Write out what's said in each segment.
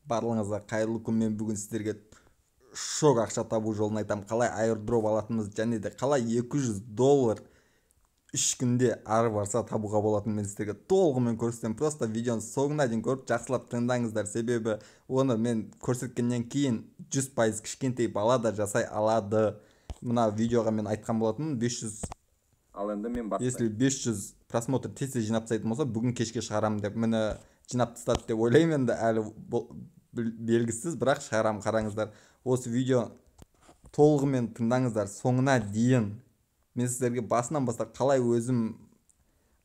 Барлығыңызға қайырлы күн. Мен бүгін сіздерге шок ақша табу жолын айтамын. Қалай airdrop алатынымыз және де қалай $200 3 күнде ары барса табуға болатынын мен сіздерге толығымен көрсетемін. Просто видеоның соңына дейін көріп жақсылап тыңдаңыздар. Себебі оны мен көрсеткеннен кейін 100% кішкентай бала да жасай алады. Мына видеоға мен айтқан болатынмын 500. Ал енді мен бастаймын. Если 500 просмотр тез жинап тастайтын болса, бүгін кешке шығарамын деп. Міне жинап тастады деп ойлаймын, енді әлі белгісіз, бірақ шығарамын, қараңыздар. Осы видео толығымен тыңдаңыздар соңына дейін. Мен сіздерге басынан бастап қалай өзім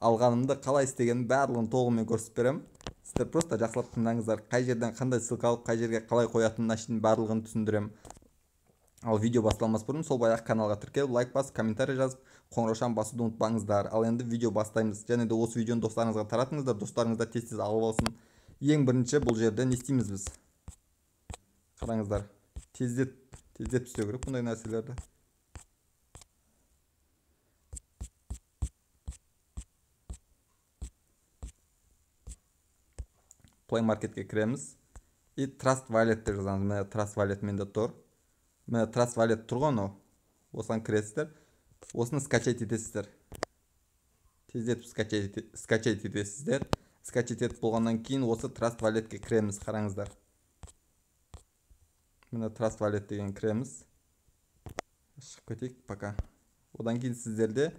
алғанымды, қалай істегенімді барлығын толығымен көрсетіп беремін. Сіздер просто жақсылап тыңдаңыздар. Қай жерден қандай ссылка алып, қай жерге қалай қоятынын шейін барлығын түсіндіремін. Ал видео басталмас бұрын сол баяғы каналға тіркеліп, лайк басып, комментарий жазып, қоңыраушаны басуды ұмытпаңыздар. Ал енді видео бастаймыз. Және де осы видеоны достарыңызға таратыңыздар, достарыңыз да тез-тез алып алсын. Ең бірінші бұл жерде не істейміз біз? Қараңыздар, тездетіп істеу керек бұндай нәрселерді. Play Market'ке кіреміз. И Trust Wallet деп жазамыз. Міне Trust Wallet менде тұр. Міне Trust Wallet тұр ғой анау. Осыған кіресіздер. Осыны скачать етесіздер. Тездетіп скачать етесіздер. Скачать етіп болғаннан кейін осы Trust Wallet'ке кіреміз, қараңыздар. Міне Trust Wallet деген кіреміз. Шығып кетейік пока. Одан кейін сіздерде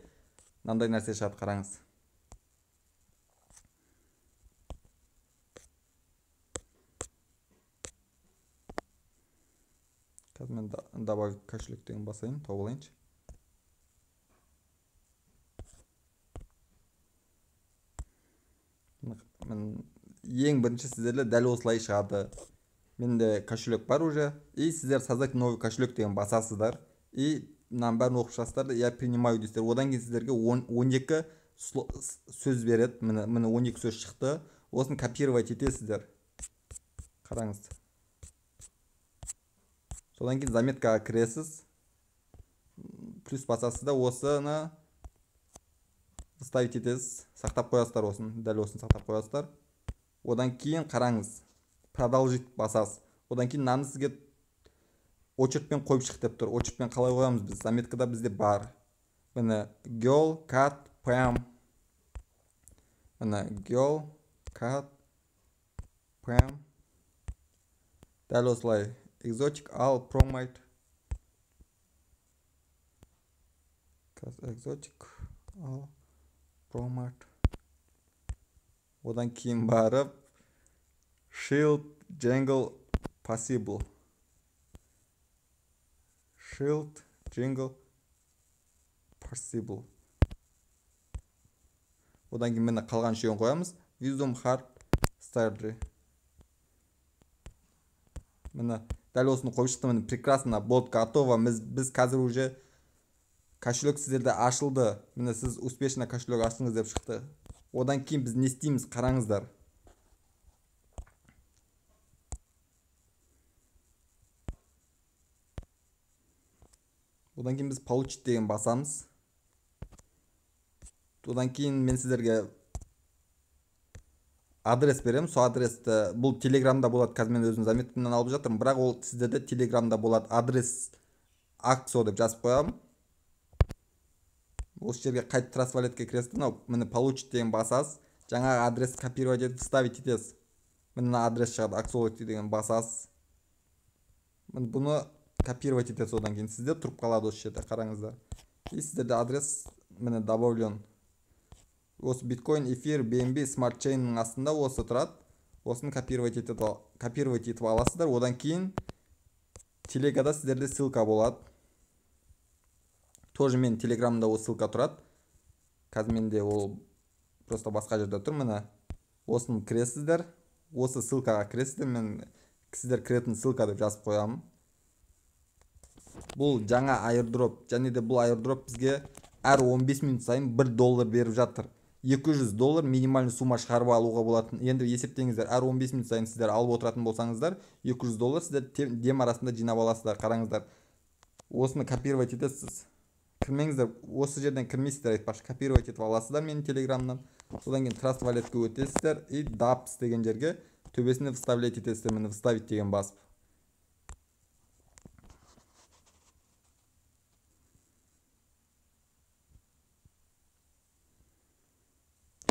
мынандай нәрсе шығады, қараңыз. Қазір мен добавить кошелек деген басайын, тауып алайыншы. Мен ең бірінші сіздерде дәл осылай шығады. Менде кошелек бар уже. И сіздер создать новый кошелек деген басасыздар. И мынаның бәрін оқып шығасыздар да, я принимаю дейсіздер. Одан кейін сіздерге 12 сөз береді. Міне 12 сөз шықты. Осыны копировать етесіздер. Қараңыз. Содан кейін заметкаға кіресіз. Плюс басасыз да осыны вставить етесіз. Сақтап қоясыздар осыны. Дәл осыны сақтап қоясыздар. Одан кейін қараңыз. Продолжить басасыз. Одан кейін мынаны сізге очередьпен қойып шық деп тұр. Очередьпен қалай қоямыз біз? Заметкада бізде бар. Міне girl, cat, pam. Міне girl, cat, pam. Дәл осылай. Exotic, all, promite. Exotic, all, promite. Одан кейін барып shield, jungle, possible. Shield, jungle, possible. Одан кейін міне қалған үшеуін қоямыз. Wisdom, heart, starry. Міне дәл осыны қойып шықтым. Міне прекрасно, бот готово. Біз қазір уже кошелек сіздерде ашылды. Міне сіз успешно кошелек аштыңыз деп шықты. Одан кейін біз не істейміз, қараңыздар. Одан кейін біз получить деген басамыз. Одан кейін мен сіздерге адрес беремін. Сол адресті, бұл Телеграмда болады, қазір мен өзім заметкамнан алып жатырмын, бірақ ол сіздерде Телеграмда болады. Адрес аксо деп жазып қоямын. Осы жерге қайтып Trust Wallet'ке кіресіз. Мынау міне получить деген басасыз. Жаңағы адресті копировать етіп вставить етесіз. Міне мына адрес шығады, аксолоти деген басасыз. Міне бұны копировать етесіз. Одан кейін сізде тұрып қалады осы жерде, қараңыздар. И сіздерде адрес міне добавлен. Осы биткоин, эфир, BNB, Smart Chain'ның астында осы тұрады. Осыны копировать етіп аласыздар. Одан кейін телегада сіздерде ссылка болады. Тоже мен телеграмда ол ссылка тұрады. Қазір менде ол просто басқа жерде тұр. Міне осыны кіресіздер. Осы ссылкаға кіресіздер. Мен сіздер кіретін ссылка деп жазып қоямын. Бұл жаңа airdrop. Және де бұл airdrop бізге әр 15 минут сайын $1 беріп жатыр. $200 минимальный сумма шығарып алуға болатын. Енді есептеңіздер, әр 15 минут сайын сіздер алып отыратын болсаңыздар, $200 сіздер дем арасында жинап аласыздар. Қараңыздар. Осыны копировать етесіз. Кірмеңіздер, осы жерден кірмейсіздер айтпақшы. Копировать етіп аласыздар менің телеграмнан. Содан кейін Trust Wallet'ке өтесіздер и DApps деген жерге Төбесіне вставлять етесіздер, міне вставить деген басып.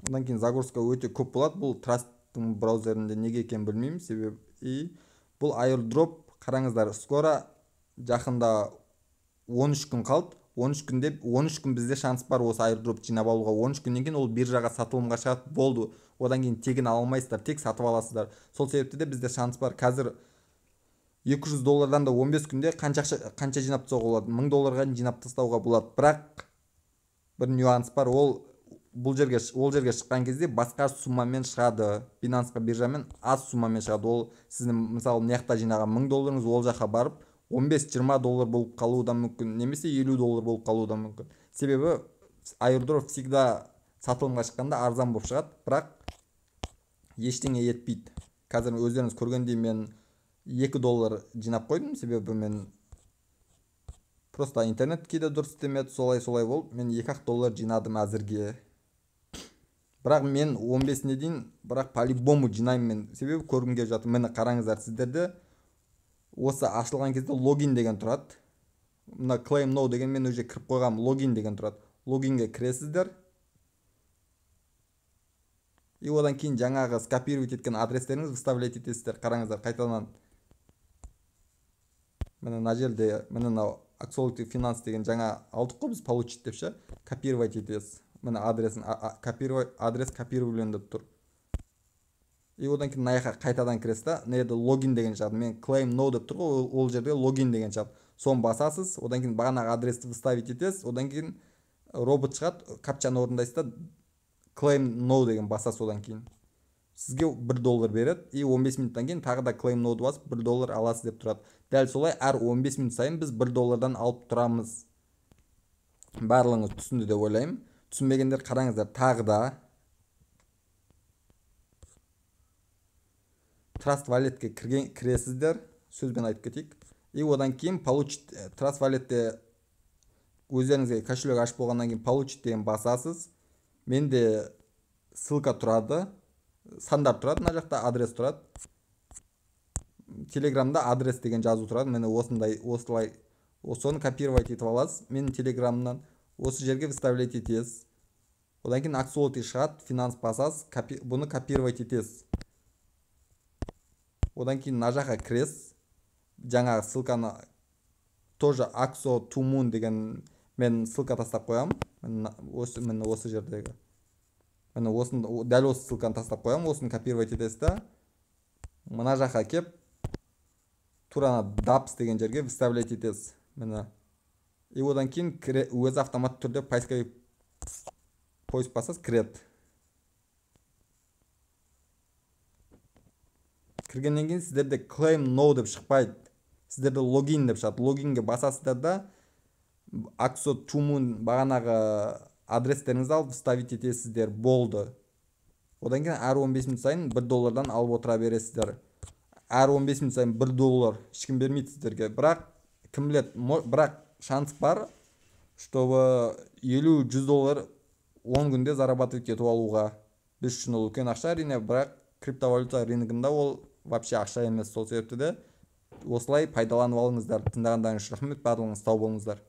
Одан кейін загрузка өте көп болады. Бұл Trust-тың браузерінде неге екенін білмеймін, себебі и бұл airdrop, қараңыздар, скоро жақында 13 күн қалды. 13 күнде, 13 күн бізде шанс бар осы airdrop жинап алуға. 13 күннен кейін ол биржаға сатылымға шығады, болды. Одан кейін тегін ала алмайсыздар, тек сатып аласыздар. Сол себепті де бізде шанс бар. Қазір 200 доллардан да 15 күнде қанша ақша, қанша жинап тастауға болады? 1000 долларға дейін жинап тастауға болады. Бірақ бір нюанс бар, ол бұл жерге, ол жерге шыққан кезде басқа суммамен шығады. Binance'қа биржамен аз суммамен шығады. Ол сіздің мысалы мына жақта жинаған 1000 долларыңыз ол жаққа барып 15-20 доллар болып қалуы да мүмкін, немесе 50 доллар болып қалуы да мүмкін. Себебі airdrop всегда сатылымға шыққанда арзан болып шығады, бірақ ештеңе етпейді. Қазір өздеріңіз көргендей мен 2 доллар жинап қойдым, себебі мен просто интернет кейде дұрыс істемеді, солай-солай болып мен 2-ақ доллар жинадым әзірге. Бірақ мен 15-іне дейін, бірақ по-любому жинаймын мен, себебі көргім келіп жатыр. Міне қараңыздар, сіздерде осы ашылған кезде логин деген тұрады. Мына claim now деген мен уже кіріп қойғанмын, логин деген тұрады. Логинге кіресіздер. И одан кейін жаңағы скопировать еткен адрестеріңізді вставлять етесіздер. Қараңыздар, қайтадан міне мына жерде, міне мынау Axolotl Finance деген жаңа алдық қой біз, получить деп ше, копировать етесіз. Міне адресін, копировать, адрес копирован деп тұр. И одан кейін мына жаққа қайтадан кіресіз да, мына жерде логин деген шығады. Мен claim now деп тұр ғой, ол жерде логин деген шығады. Соны басасыз, одан кейін бағанағы адресті вставить етесіз, одан кейін робот шығады, капчаны орындайсыз да, claim now деген басасыз. Одан кейін сізге 1 доллар береді, и 15 минуттан кейін тағы да claim now-ды басып 1 доллар аласыз деп тұрады. Дәл солай әр 15 минут сайын біз 1 доллардан алып тұрамыз. Барлығыңыз түсінді деп ойлаймын. Түсінбегендер қараңыздар, тағы да Trust Wallet'ке кіресіздер, сөзбен айтып кетейік. И одан кейін получить, Trust Wallet'те өздеріңізге кошелек ашып болғаннан кейін получить деген басасыз. Менде ссылка тұрады, сандар тұрады, мына жақта адрес тұрады. Телеграмда адрес деген жазу тұрады. Міне осындай, осылай, соны копировать етіп аласыз. Менің Телеграмымнан осы жерге вставлять етесіз. Одан кейін Axolotl шығады, финанс басасыз, бұны копировать етесіз. Одан кейін мына жаққа кіресіз. Жаңағы ссылканы тоже Axo to Moon деген мен ссылка тастап қоямын. Міне осы, міне осы жердегі. Міне осыны, дәл осы ссылканы тастап қоямын, осыны копировать етесіз да. Мына жаққа кеп тура ана дапс деген жерге вставлять етесіз. Міне. И одан кейін өзі автоматты түрде поисковик поиск басасыз, кіреді. Кіргеннен кейін сіздерде claim now деп шықпайды. Сіздерде логин деп шығады. Логинге басасыздар да Axo to Moon бағанағы адрестеріңізді алып вставить етесіздер, болды. Одан кейін әр 15 минут сайын 1 доллардан алып отыра бересіздер. Әр 15 минут сайын 1 доллар ешкім бермейді сіздерге. Бірақ кім біледі, бірақ шанс бар, чтобы 50-100 доллар 10 күнде зарабатывать етіп алуға. Біз үшін ол үлкен ақша әрине, бірақ криптовалюта рыногында ол вообще ақша емес. Сол себепті де осылай пайдаланып алыңыздар. Тыңдағандарыңыз үшін рахмет, барлығыңыз сау болыңыздар.